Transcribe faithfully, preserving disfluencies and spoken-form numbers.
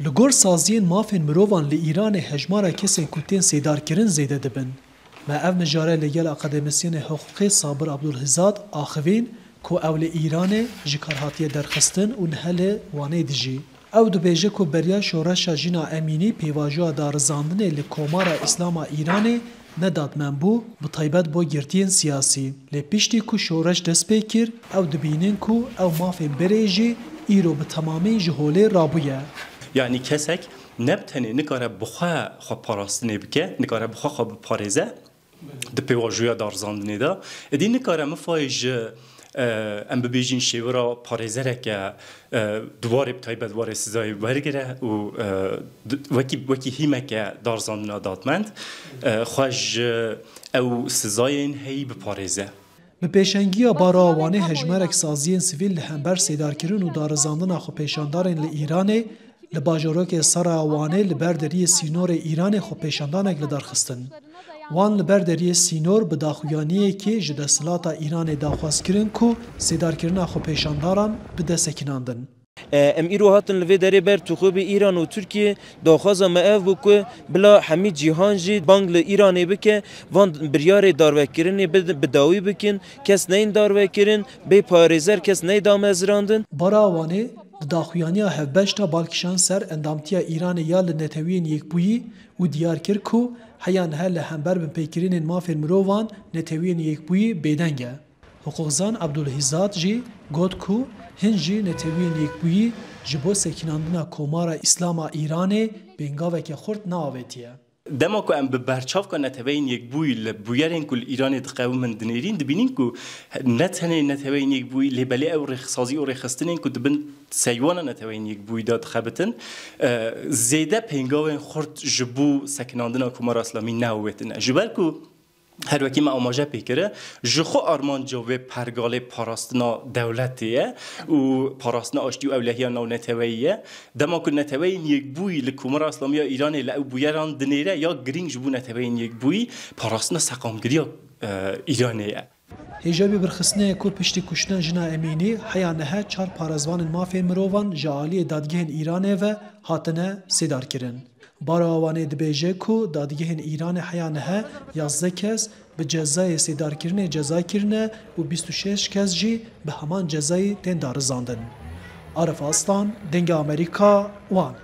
Li gor saziyên mafên mirovan li Îranê hejmara kesên ku tên sêdarkirin zêde dibin. Me ev mijare li gel akademisyenê hiqûqê Sabir Abdulhizad axivîn ku ew li Îranê ji kar hatiye derxistin û nihe li Wanê dijî. Ew dibêje ku beriya şoreşa Jina Emînî pêvajoya darizandinê li Komara Îslam a Îranê ne dadmen bû, bi taybet bo girtiyên siyasî. Lê piştî ku şoreş dest pê kir, ew dibînin ku ew mafên berê jî îro bi temamî ji holê rabûye. Yanî kesek ne bi tenê nikare bi xwe xwe parastinê bike, nikare bi xwe xwe biparêze di pêvajoya darizandinê de. Êdî nikare mifayê ji, e, em bibêjin şêwira parêzereke, e, di warê bi taybet warê sizayê wergire û, e, di, wekî, wekî hîmeke darizandina dadmend, e, xwe ji ew sizayên heyî biparêze. Bi pêşengiya Baroya Wanê hejmarek saziyên sivîl li hember sêdarkirin û darizandina xwepêşandarên li Îranê li bajarokê Seraya Wanê li ber deriyê sînorê Îranê xwepêşandanek li dar xistin. Wan li ber deriyê sînor bi daxuyaniyekê ji desthilata Îranê daxwaz kirin ku sêdarkirina xwepêşandaran bide sekinandin. E, em îro hatin li vê derê ber tûxibê Îran û Tirkiyê. Daxwaza me ev bû ku bila hemî cîhan jî bang li Îranê bike, van biryarê darvekirinê bi, bi dawî bikin, kes neyên darvekirin, bê parêzer kes ney damezrandin. Bara Wanê di daxuyaniya hevbeş de bal kişand ser endamtiya Îranê ya li Neteweyên Yekbûyî û diyar kir ku heya niha li hember binpêkirinên mafên mirovan Neteweyên Yekbûyî bêdeng e. Hiqûqzan Abdulhizad jî got ku hin jî Neteweyên Yekbûyî ji bo sekinandina Komara Îslam a Îranê pêngaveke xurt neavêtiye. Dema ku em bi berçavka Neteweyên Yekbûyî li bûyerên ku li Îranê diqewimin dinêrîn, dibînin ku ne tenê Neteweyên Yekbûyî, lê belê ew rêksazî û rêxistinên ku di bin seywana Neteweyên Yekbûyî de dixebitin, e, zêde pêngavên xurt ji bo sekinandina Komara Îslamî neavêtine. Ji ber ku her wekî me amaje pê kir, ji xwe armanca vê pergalê parastina dewletê ye û parastina aştî û ewlehiya navneteweyî ye. Dema ku Neteweyên Yekbûyî li Komara Îslamî ya Îranê li ew bûyeran dinêre, ya girîng ji bo Neteweyên Yekbûyî parastina seqamgiriya, e, Îranê ye. Hêja vê birxistinê ye ku piştî kuştina Jina Emînî, heya niha çar parêzvanên mafên mirovan ji aliyê dadgehên Îranê ve hatine sêdarkirin. Baroya Wanê dibêje ku dadgehên Îranê heya niha yazdeh kes bi cezayê sêdarkirinê ceza kirine û bîst û şeş kes jî bi heman cezayî tên darizandin. Arif Aslan, Dengê Amerîka, Wan.